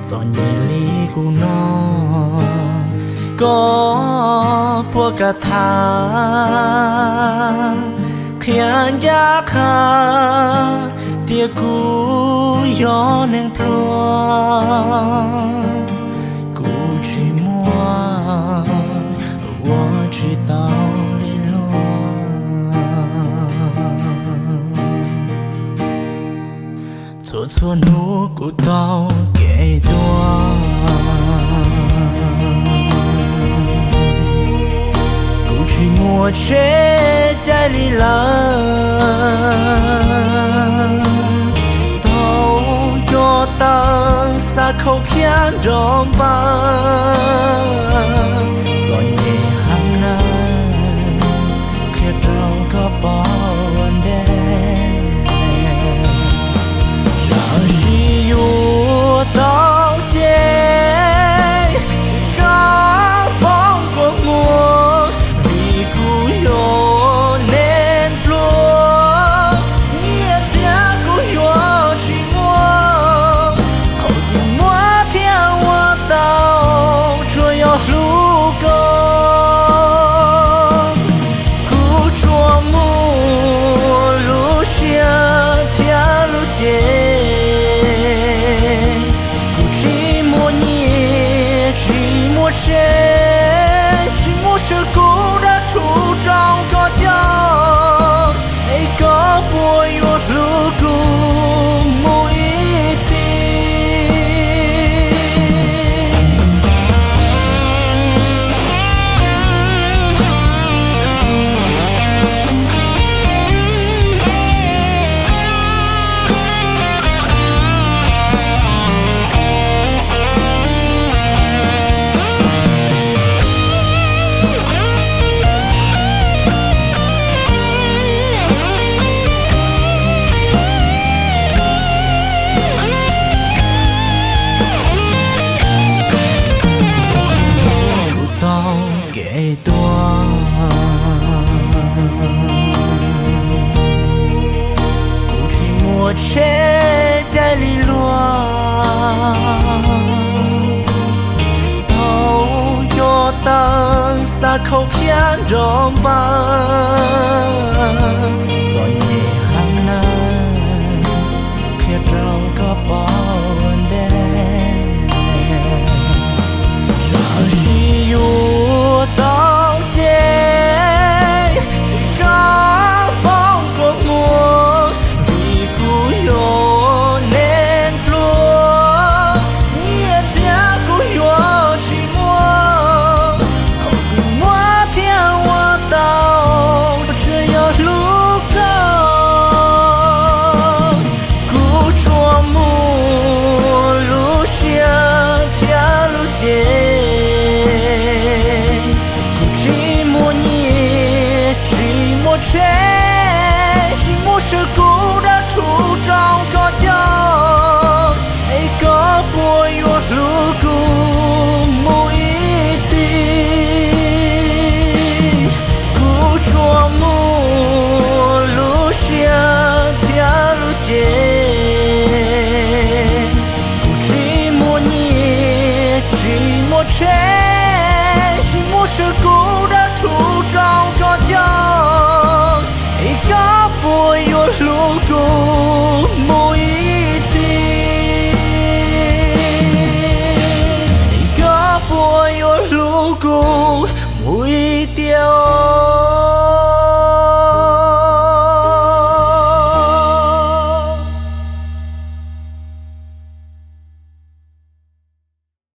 txom nyem li kuv no, koj puas kam tham qhia ncaj qha tias kuv yog neeg pluag, kuv tsis muaj ua tsis tau li luag. Txhua txhua hnub kuv tau kev tuag, kuv tsis muaj tsheb caij li lawm, tau coj taw xa khau khiab nrov npawg, txom nyem heev na, qhia rau koj paub ua ntej. Yog sib yuav tau ces koj poob kua muag, vim kuv yog neeg pluag, nyiaj txiag kuv yuav tsis muaj, qhov kuv muab thiab ua tau tsuas yog hlub koj. Kuv tsuas muaj lub siab thiab lub cev, kuv tsis muaj nyiaj tsis muaj tsheb, tsis muaj sawv kuv dab rhuv rau koj coj, es koj puas yuav hlub kuv mus ib txhis? Kuv tau kev tuag, kuv tsis muaj tsheb caij li luag, tau coj taw xa khau khiab nrov npawg,